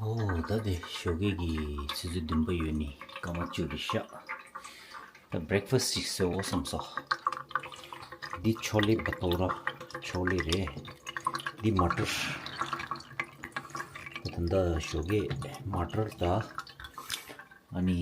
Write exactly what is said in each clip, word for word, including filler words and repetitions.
ཨོ་ད་དེ་ཞོགས་ཀས་ཀྱི་ཆུ་ཚོད་བདུན་པ་ཡོད་ནི་སྐར་མ་བཅུ་རེད་ཤག་ད་བྷི་རེག་ཕ་སི་ཅིག་བཟོ་འོ་བསམ་སོང་། འདི་ཆོ་ལེ་བ་ཏོ་ར། ཆོ་ལེ་རེད། འདི་མ་ཊར། ད་ད་ཞོགས་ཀས་མ་ཊར་ད། ཨ་ནི་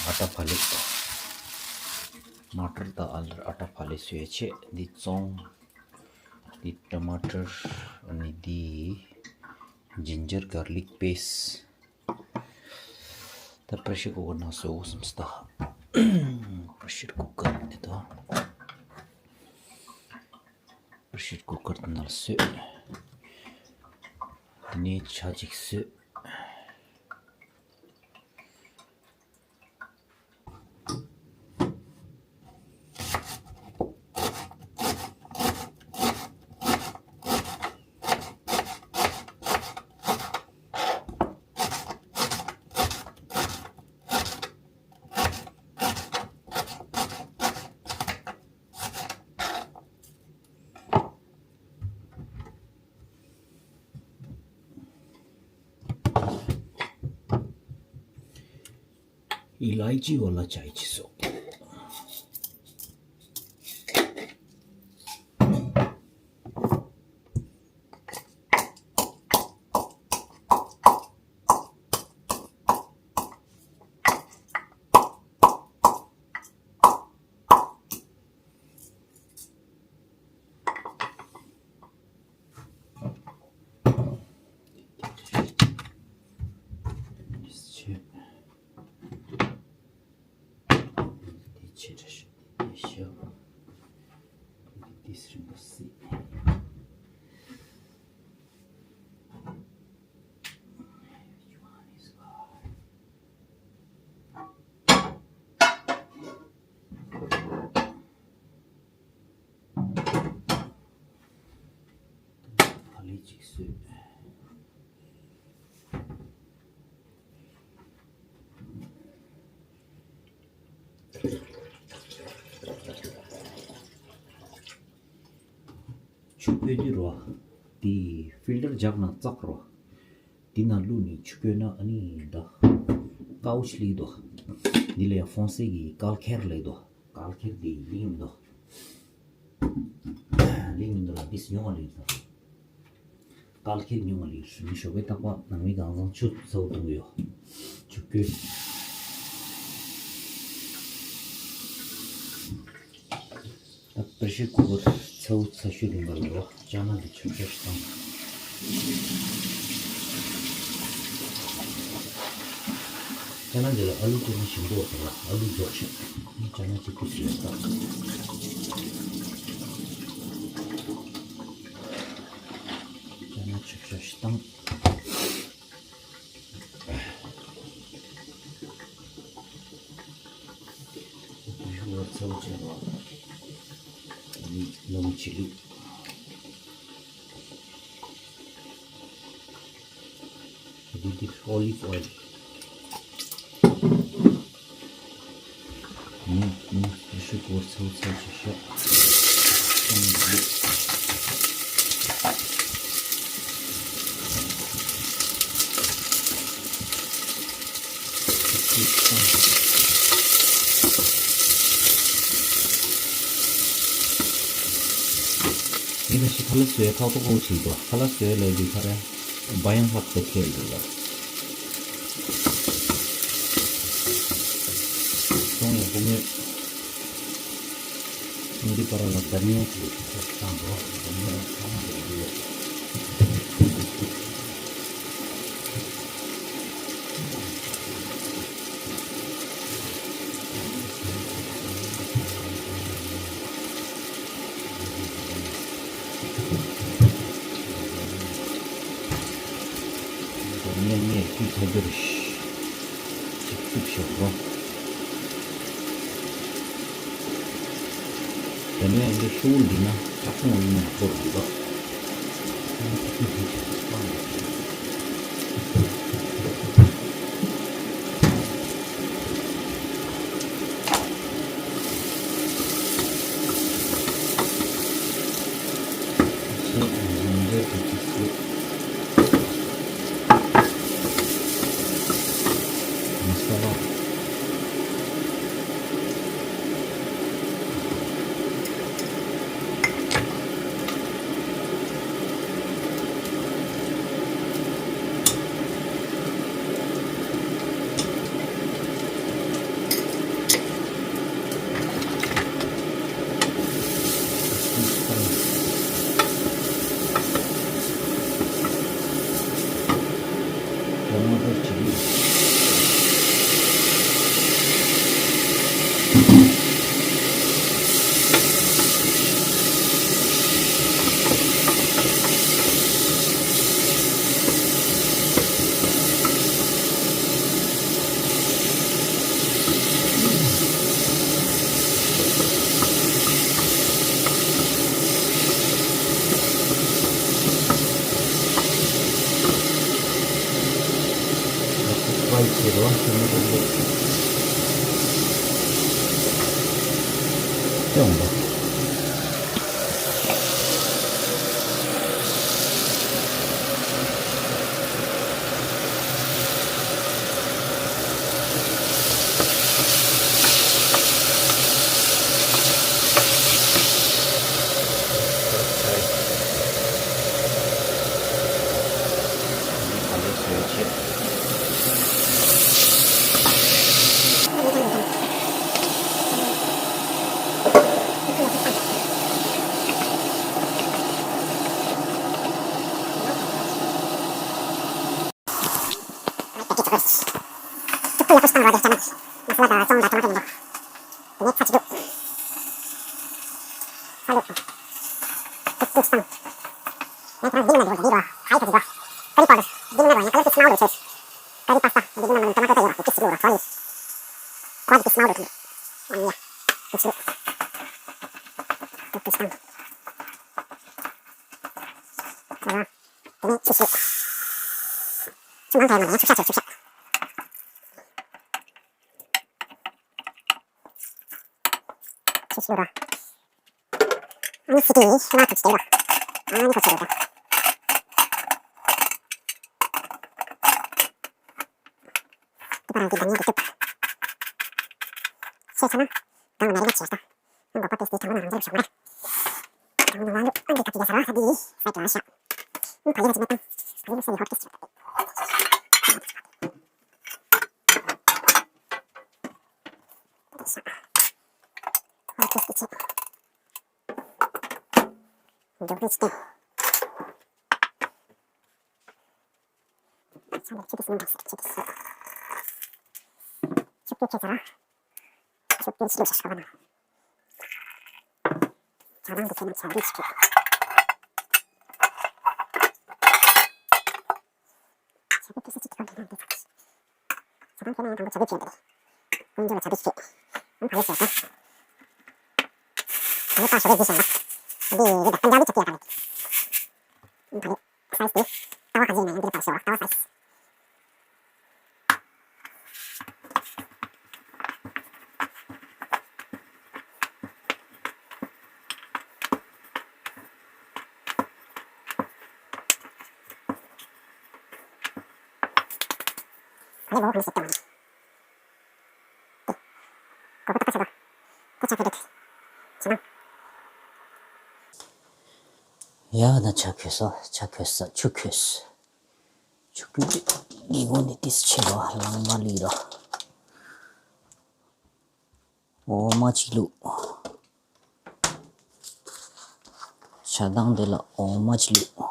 ཨ་ཊ་ཕ་ལེ། མ་ཊར་ད་ཨ་ལ་ཨ་ཊ་ཕ་ལེ་བཟོས་བྱས་འདི་བཙོང་། འདི་ཊ་མ་ཊར། ཨ་ནི་འདི་ཇིན་ཇར་གར་ལིག་པེ་སི། ད་པེ་རེ་ཤར་ཀུ་ཀར་ནང་བཟོ་དགོས་བསམ་སོང་། ད་པེ་རེ་ཤར་ཀུ་ཀར་འདི་དང་པེ་རེ་ཤར་ཀུ་ཀར་འདི་ནང་བཟོས། འདི་ནས་ཆ་གཅིག་བཟོས། ཨི་ལའི་ཅི་ཝ་ལ་ཅའི་ཅི་སོགས། ཕ་ལི་གཅིག་བཟོས། ཆུ་ཕོ་དུས་རོ། དེ་ཕིལ་ཊར་རྒྱག་ན་བཙག་རོ། དེ་ནང་བླུགས་ནས་ཆུ་ཕོ་ན་ཨ་ནི་ད་ཀའུ་ཆི་ལི་དོ། འདི་ལ་ཡང་ཧྥོན་སེ་གི་ཀལ་ཁེར་ལེ་དོ། ཀལ་ཁེར་དེ་ལིང་མི་དོ། ལིང་མི་དོ་ལ་དེ་ཉོ་བ་ལེ་དོ། ཀལ་ཁེར་ཉོ་བ་ལེ་ཞོགས་པའི་རྟག་པ་ནང་མི་གང་ཚང་ཆུ་ཚ་བོ་བཏུང་གི་ཡོད། ཆུ་ཕོ། ད་པེ་རེ་ཤར་ཀུ་ཀར་ཚ་བོ་ཚ་ཤོས་རིམ་པ་ལ་རོ། ཅ་ན་འདི་ཆུ་ཕོ་ཞིག་བཏང་། ཅ་ན་འདི་ལ་ཨ་ལུ་ཅ་ན་ཞིམ་པོ་དང་ཨ་ལུ་འཇོག་ཤིག་ཅ་ན་གཅིག་པུ་ཞིག་བཏང་། ཅ་ན་ཆུ་ཕོ་ཞིག་བཏང་། ཚ་བོ་ཆེ་བ། ནི་ནོམ་ཆི་ལུ། འདི་འདི་ཨོ་ལིབ་ཨོའིལ། ནི་ནི་རི་ཤུ་གོར་ཚ་བོ་ཚ་ཆེ་ཤོག་ཡིན་ན་ཞིག་ཁ་ལག་བཟོས་ཐོག་ཐོག་ཁོ་ཆིག་དོ། ཁ་ལག་བཟོས་ལས་དུས་ཁ་ར་བ་ཡང་ལྷག་ཏུ་ཁེལ་འདུག་ལ། སོང་ཡང་ཁོ་མོས། འདི་པར་ལ་དར་ཉན་གྱི་ཚོགས་བཏང་འགྲོ། དར་ཉན་ཚང་མ་དེ་འདི་ཡོད། དར་ཉན་ངས་ཁྱི་ཚ་རྒྱུ་རེད། ཅིག་ཅིག་ཞོག་རོ། དེ་ནས་འདི་ཤུགས་འདི་ན་ཅག་པོ་ཡིན་ན་ཁོ་རང་ལོ། ངོ་སྤྲོད་བྱེད་ཀྱི་ཡོད། ཆུ་ཆུ་ར། ཨ་ནི་སི་ཏི་ང་ཐུག་ཅེ་ར། ཨ་ནི་ཁོ་ཆུ་ར། ཏི་པ་རང་གི་དང་ཡིན་གྱི་ཏུ། ཤེས་ཆ་ན། དང་ང་རེ་ང་ཆེ་ས། ང་གོ་པ་པེ་སི་ཊི་དང་ང་རང་ཚོར་བྱུང་ར། དང་ང་རང་ལོ་ཨང་གི་ཀ་ཏི་ཡ་ས་ར་ཧ་དི་ཡི་ས་ཀྱི་ལ་ཤ། ཨང་ཕ་ཡ་ར་ཅི་མ་ཏང་། ཕ་ཡ་ར་ས་ཡི་ཧོ་ཏི་སི། ཧོ་ཏི་སི་ཆེ། འགྲོ་གི་ཆེ། ཆང་ལ་ཁྱི་དེ་སྲིན་མ་ཟེར་ཁྱི་དེ་སྲིན། ཆུ་སྐྱོར་ཁྱེད་ཚ་ར། ཆུ་སྐྱོར་ཆི་ལུགས་ཤ་ཤ་བ་ན། ཇ་ནང་དུ་ཁྱེད་ན་ཆང་དུ་ཆི་ཁྱེད། ཆ་བུ་ཏི་སི་ཅི་ཁྱེད་ཁྱེད་ནང་དུ་ཚ་ཁྱི། ཆ་ཐང་ཁྱེད་ན་ཡང་དང་པོ་ཆ་བུ་ཁྱེད་འདི་རེད། ཀུན་འཇོ་ལ་ཆ་བུ་ཁྱེད། ཨང་ཕ་ཡུལ་ཤེས་ད། ཕ་ཡུལ་པ་ཞོ་བའི་གཞི་ཤེས་ན། འདི་རེད་ད་ཀུན་འཇོ་ལ་ཆ་བུ་ཡ་ད་རེད། ཨང་ཕ་ཡུལ། སའི་ཛི་དེ། ལྟ་བ་ག་ཚོད་ཡིན་ན་ཡང་འདི་ལྟར་ཤོག་ལྟ་བ་སའི་ཛི། ཨ་ལེ་བོ་ཁོ་ནི་ཞིག་ཀྱང་མ་ནི། ཏེ། གོ་བ་ཏག་ཏག་ཆགས་དོ། ཁྱེད་ཆ་ཁོས་དེ། ཁྱེད་མ། ཡ་ན་ཆ་ཁོས་ས་ཆ་ཁོས་ས་ཆུ་ཁོས། ཆུ་ཁོས་ཏེ། ལི་གོ་ནི་ཏིས་ཆེ་བ་ལང་མ་ལི་ར། འོ་མ་ཅིག་བླུགས། ཇ་དང་དེ་ལ་འོ་མ་ཅིག་བླུགས།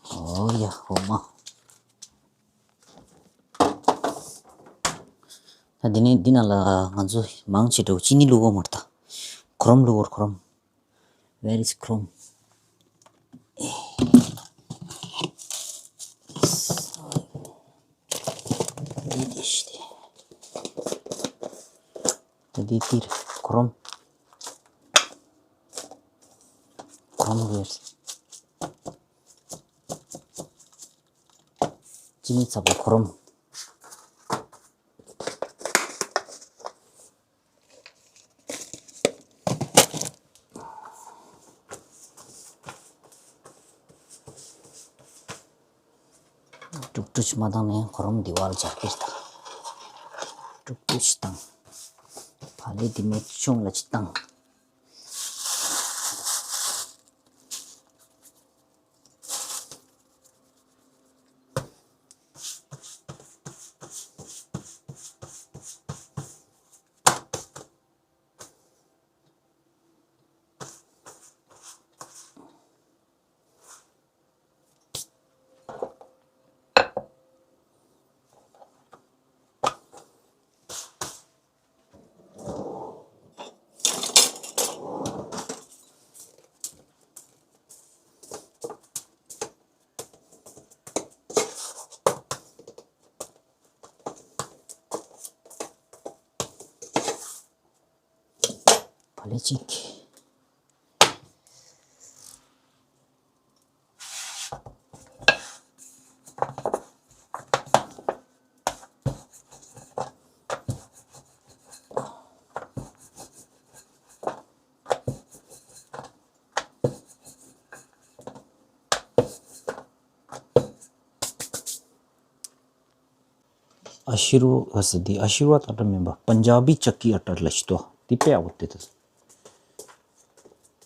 འོ་ཡ་འོ་མ། ད་འདི་ནས་འདི་ནང་ལ་ང་ཚོ་མང་ཆེ་འགྲོ་ཅི་ནི་བླུགས་འོ་མར་ད། ཁོ་རམ་བླུགས་འོ་ཁོ་རམ། Where is chrome? འདི་འདི་ཤི་སྟེ། འདི་ཏིར་ཁོ་རམ། ཁོ་རམ་རེད། ཅི་ནི་ཚ་པོ་ཁོ་རམ། དཀྲུག་དཀྲུག་མ་བཏང་ནས་ཁོ་རང་འདི་བར་སྦྱར་གྱི་རེད་ད། དཀྲུག་དཀྲུག་བཏང་། ཕ་ལེ་འདི་མེད་ཆུང་ལ་ཅི་བཏང་། ལེ་ཅིག་ཨ་ཤི་རུ་ཝ་ཟེར་དེ་ཨ་ཤི་རུ་ཝ་ཨ་ཊ་མིན་པ་པན་ཇ་བི་ཅག་གི་ཨ་ཊ་ལ་ཤི་ཏོ་དེ་དཔེ་ཡག་པོ་དེ་དེ་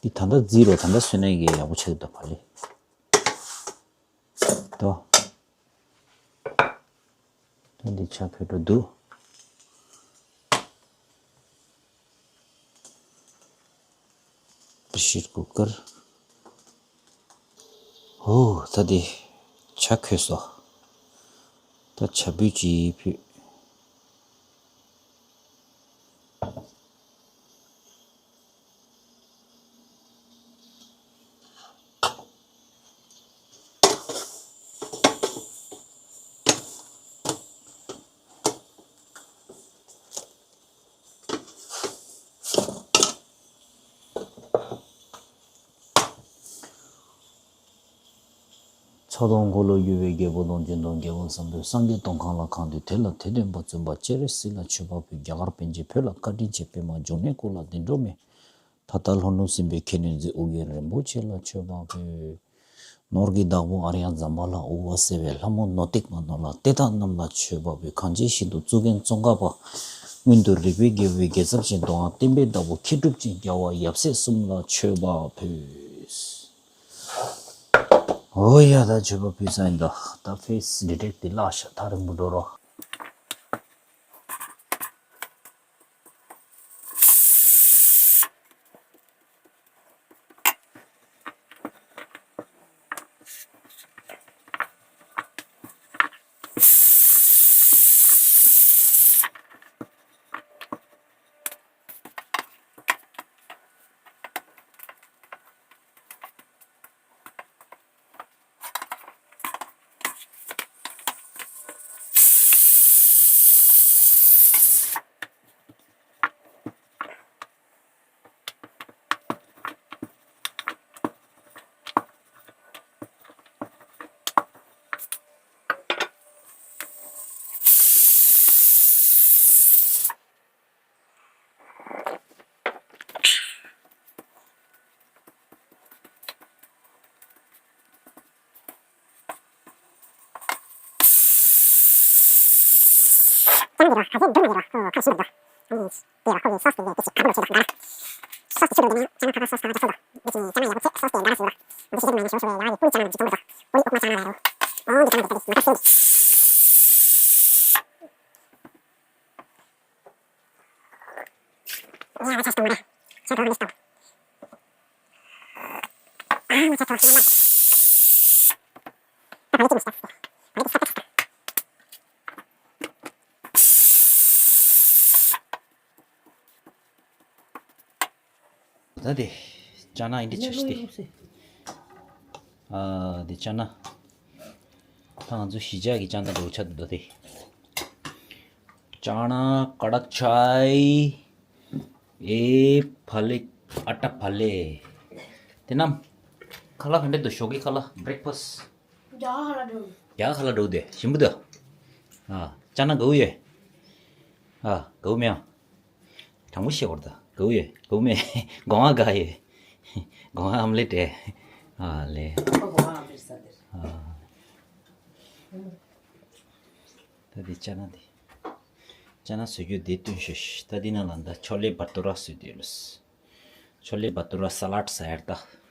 དེ་ད་ལྟ་ཛི་རོ་ད་ལྟ་སོན་ན་ཡི་གེ་ཡག་པོ་ཆགས་ཀྱི་འདུག་ཕ་ལེ་ཏོ། ད་འདི་ཆ་ཕེ་འགྲོ་འདུག Pressure cooker. ཨོ་ད་དེ་ཆ་ཁོལ་སོ། ད་ཆ་བུད་ཅིག་ཕུད། ཚོགས་དང་འཁོར་ལོས་སྒྱུར་བའི་རྒྱལ་པོ་དང་། སྦྱིན་དང་རྒྱལ་བ་བཟང་པོས། སངས་རྒྱས་དོན་ཁམས་ལ་གང་འདུལ་དེ་ལ། དད་ལྡན་པ་བཙུན་པ་སྤྱན་རས་གཟིགས་ལ་མཆོད་པ་ཕུལ། རྒྱ་གར་པཎ་ཆེན་བོད་ལ་བཀའ་དྲིན་ཆེ། པདྨ་འབྱུང་གནས་སྐུ་ལ་བདེ་འགྲོ་མེད། ད་ལྟ་ལྷོ་ནུབ་སྲིན་པོའི་ཁྱེར་ནས་མཛད། ཨོ་རྒྱན་རིན་པོ་ཆེ་ལ་མཆོད་པ་ཕུལ། ནོར་གྱི་བདག་པོ་ཨཱརྱ་ཛམ་བྷ་ལ། དབུ་བ་གསལ་བའི་ལྷ་མོ་ནོར་བཏེགས་མ་ནོར་ལ། དེ་དག་རྣམས་ལ་མཆོད་པ་ཕུལ། གངས་ཅན་ཞིང་དུ་གཙུག་རྒྱན་ཙོང་ཁ་པ། མངོན་དུ་རིག་པའི་རྒྱལ་པོའི་རྒྱལ་ཚབ་ཅན། གདོང་པ་བསྟན་པའི་བདག་པོ་མཁས་གྲུབ་ཅན། རྒྱལ་བ་ཡབ་སྲས་གསུམ་ལ་མཆོད་པ་ཕུལ། ཨོ་ཡ་ད་མཆོད་པ་ཕུལ་ས་ཡིན་ད། ད་ཕེ་སི་ཌི་ཊེག་ཊི་དེ་བརླག་ཤག་ད་རིང་པོ་འགྲོ་རོགས། ཅང་ཡོད་ར། ཁ་ཤས་འདུག་མ་ཡོད་ར། ཁོ་ཁ་ཤས་མ་འདུག་ཨ་ནི་དེ་ར་ཁོ་གི་སོ་སི་དེ་ལས་དེ་ཞིག་ག་རེ་ཆེ་ད་འདྲ། སོ་སི་ཆུ་དུ་འདི་ནས་ཅང་ཁ་ཁ་སོ་སི་ཁ་ཁ་ཆུ་དུ་འདི་ཞིག་ཅང་ཡག་པོ་ཆེ། སོ་སི་དེ་འདྲ་ཞིག་ལ་འདི་ཞིག་མ་ཡིན་ཞོ་ཞོ་ཡ་ཡི་པུ་ཅང་འདི་ཅང་འདུག་པུ་ཨོག་མ་ཅང་ལ་ཡོད། ཨོ་འདི་ཅང་འདི་ད་དེ་མ་ཁ་ཤས་འདི། ད་དེ་ཅ་ན་ཨིན་དི་ཆ་ཤི་སྟེ། ཨ་དེ་ཅ་ན། ད་ང་ཚོ་གཞིས་ཆགས་ཀྱི་ཅ་ན་འགྲོ་ཆ་འདུག་ད་དེ། ཅ་ན་ཀ་ཌག་ཆའི། ཨེ་ཕ་ལེ། ཨ་ཊ་ཕ་ལེ། དེ་ནམ། ཁ་ལག་ག་འདྲ་འདུག་ཞོགས་ཀྱི་ཁ་ལག་བྷི་རེག་ཕ་སི། རྒྱ་གར་ཁ་ལག་འདྲ་བོ། རྒྱ་གར་ཁ་ལག་འདྲ་བོ་དེ་ཞིམ་པོ་འདུག་ཨ་ཅ་ན་དགའ་བོ་ཡོད། ཨ་དགའ་བོ་མེད་ཨ། དྲང་པོ་བཤད་བར་ད་དགའ་བོ་ཡོད། དགའ་བོ་མེད། སྒོ་ང་དགའ་ཡོད། སྒོ་ང་ཨམ་ལེ་ཏྲེ། ཨ་ལེ། ཨ་ད་དེ་ཅ་ན་དེ། ཅ་ན་བཟོ་རྒྱུ་དེ་སྟོན་ཤོག་ད་དེ་ནང་ལ་ད་ཆོ་ལེ་བ་ཏུ་ར་བཟོས་དེ་ལོས། ཆོ་ལེ་བ་ཏུ་ར་ས་ལད་ཟ་ཡར་ད།